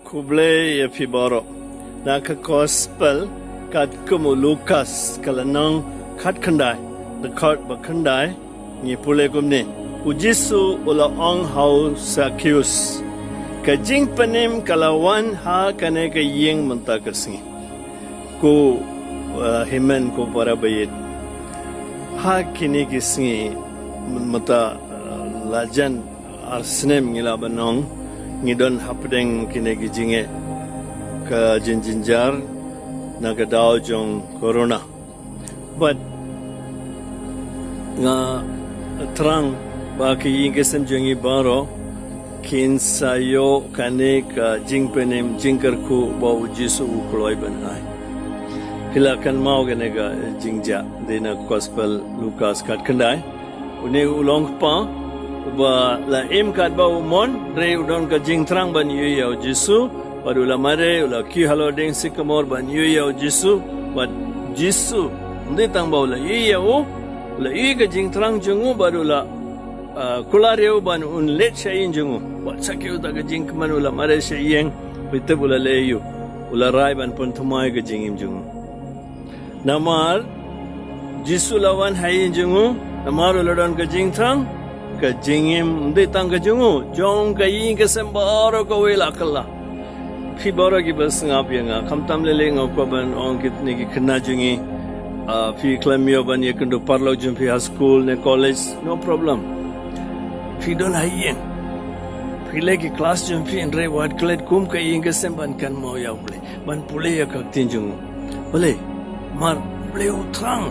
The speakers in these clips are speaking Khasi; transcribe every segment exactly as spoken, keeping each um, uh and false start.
Khublei ïa phi baroh. Na ka Gospel katkum u Lukas ka lynnong khatkhyndai, dkhot ba khyndai, ngi pule kumne: U Jisu u la ong ha u Sakeus, ka jingpynim ka la wan ha kane ka ïing mynta ka sngi. Ko, uh, hynmen ko para baieit, ha kine ki sngi mynta, uh, la jan ar snem ngi lah ban ong ngi don hapdeng kine ki jingeh ka jingjynjar na ka daw jong corona. Bad nga thrang ba ki ïing ki sem jong ngi baroh kin sa ïoh kane ka jingpynim jingkyrkhu ba u Jisu u kloi ban ai. Phi la kynmaw kane ka jingjia, dei na Gospel Lukas khatkhyndai. Une u long kpa uba la im katba u mon, hynrei u don ka jingthrang ban ïohi ïa u Jisu, bad u la mareh, u la kiew halor dieng sycamore ban ïohi ïa u Jisu, bad Jisu, ym dei tang ba u la ïohi ïa u, u la ïohi ka jingthrang jong u, bad u la, ah, kular ïa u ban un leit sha ïing jong u. Bad Sakeus da ka jingkmen u la mareh sha ïing, phi tip u la leh aïu? U la rai ban pynthymmai ka jingim jong u. Namar Jisu la wan ha ïing jong u, namar u la don ka jingthrang, ka jingim ym dei tang ka jong u, jong ka ïing ka sem baroh kawei la kylla. Phi baroh kiba sngap ïa nga, khamtam lei lei nga kwah ban ong kine ki khynnah jong ngi, ah, phi khlem ïoh ban ïakynduh paralok jong phi ha skul ne college, no problem. Phi don ha ïing, phi leh ki klas jong phi, hynrei wat klet kum ka ïing ka sem ban kynmaw ïa U Blei, ban pule ïa ka ktien jong u. Balei? Namar U Blei u thrang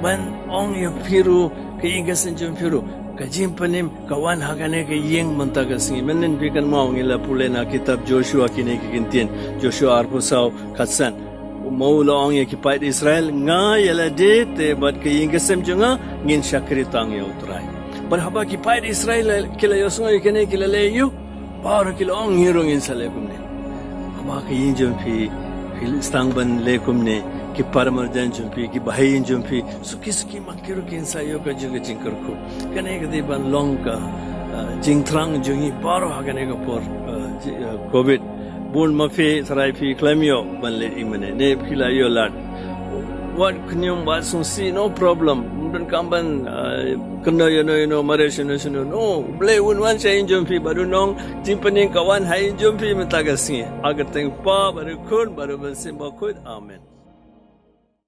ban ong ïa phi ruh, ka ïing ka sem jong phi ruh, ka jingpynim ka wan ha kane ka ïing mynta ka sngi. Mynnin phi kynmaw ngi la pule na kitab Joshua kine ki ktien, Joshua arphew saw khatsan. Mo u la ong ïa ki paid Israel, nga ïa lade te bad ka ïing ka sem jong nga ngin shakri tang ïa U Trai. Bad haba ki paid Israel ki la ïohsngew ïa kine ki la leh aïu? Baroh ki la ong, ngi ruh ngin sa leh kumne. Haba ka ïing jong phi, phi sdang ban leh kumne, ki para marjan jong phi, ki bahaïing jong phi, suki suki ma ki ruh kin sa ïoh ka jing ka jingkyrkhu. Kane ka dei ban long ka, ah, jingthrang jong ngi baroh ha kane ka por, ah, ji-, ah, covid. Bun ma phi, tharai phi khlem ïoh ban leit ïing mane, ne phi la ïoh lad. Wat khñium, wat sngewsih, no problem. Ym donkam ban, ah, kynnoh ïano ïano, mareh shano shano, no. U Blei un wan sha ïing jong phi bad un ong, jingpynim ka wan ha ïing jong phi mynta ka sngi. Ha ka kyrteng Kpa bad ka Khun bad ka Mynsiem Bakhuid. Amen.